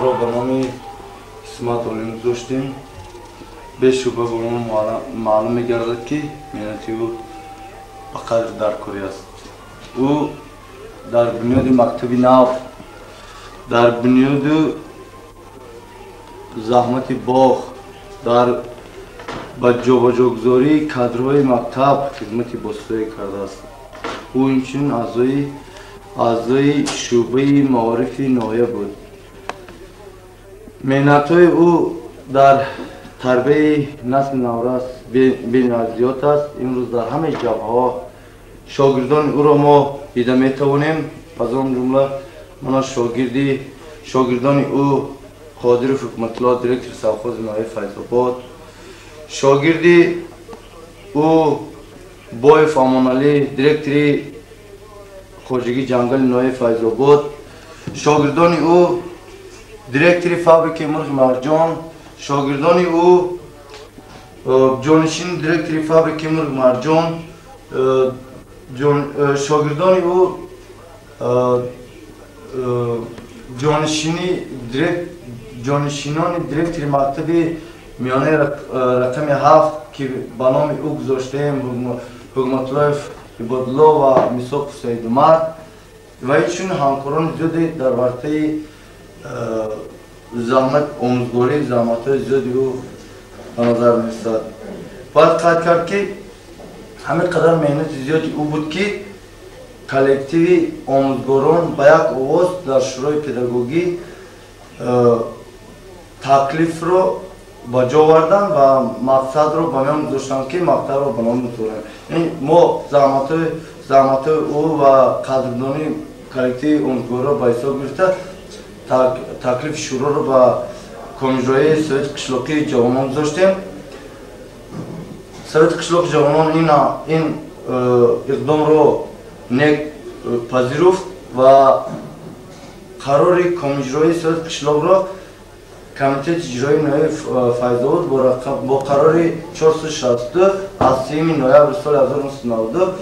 Мактабро ба номи Исмат Олимов гузоштем. Бешубҳа ба мо маълум мегардад, ки меҳнати ӯ ба қадр даркорӣ аст. Ӯ дар бунёди мактаби нав, дар бунёду заҳмати боғ, дар ба ҷобаҷогузории кадрҳои мактаб хизмати боситое кардааст. Ӯ инчунин аъзои шӯъбаи маорифи ноҳия буд. Меҳнатҳои ӯ дар тарбияи насли наврас бениҳоят зиёд аст. Имрӯз дар ҳамаи ҷабҳаҳо шогирдони ӯро мо дида метавонем. Аз он ҷумла мана шогирдони ӯ Қодиров Ҳукматулло, директори совхози ноҳияи Файзобод, шогирди ӯ Боев Амоналӣ, директори хоҷагии ҷангали ноҳияи Файзобод, шогирдони ӯ директори фабрикаи мурғи Марҷон, шогирдони ӯ ҷонишини директори фабрикаи мурғи Марҷон, шогирдони ӯ ҷонишинони директори мактаби миёнаи рақами 7, ки ба номи ӯ гузоштаем, Ҳукматуллоев Ибодулло ва Мисоқов Саидумар ва инчунин ҳамкорони зиёде дар вартаи заҳмат омӯзгорӣ заҳматҳои зиёди ӯ ба назар мерасад. Бояд қайд кард, ки ҳамин қадар меҳнати зиёди ӯ буд, ки коллективи омӯзгорон ба як овоз дар шӯрои педагогӣ таклифро ба ҷо оварданд ва мақсадро ба миён гузоштанд, ки мактабро ба ном гузорем. Мо заҳматҳои ӯ ва қадрдонии коллективи омӯзгорро ба ҳисоб гирифта, таклифи шӯроро ба комиҷроии Совети қишлоқии ҷавонон гузоштем. Совети қишлоқи ҷавонон ин иқдомро нек пазируфт ва қарори комиҷроии Совети қишлоқро Комитети иҷроии ноҳияи Файзобод бо қарори 462 аз 3 ноябри соли 1992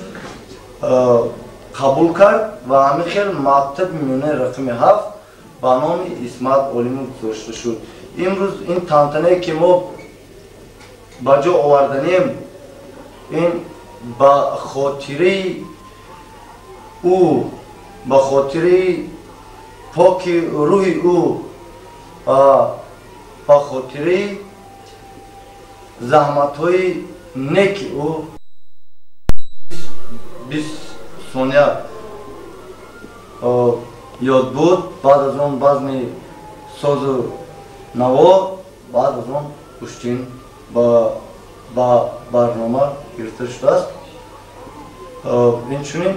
қабул кард ва ҳамин хел мактаби миёнаи рақами 7 ба номи Исмат Олимов гузошта шуд. Имрӯз ин тантанае, ки мо ба ҷо оварданем, ин ба хотираи ӯ, ба хотираи поки рӯҳи ӯ ва ба хотираи заҳматҳои неки ӯ 20 сония ёд буд. Баъд аз он базми созу наво, баъд аз он гӯштин ба барнома гирифта шудааст. Инчунин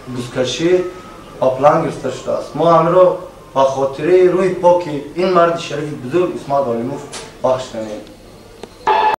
бузкашӣ ба план гирифта шудааст. Мо ҳаминро ба хотираи рӯҳи поки ин марди шарифи бузург Исмат Олимов бахшиданем.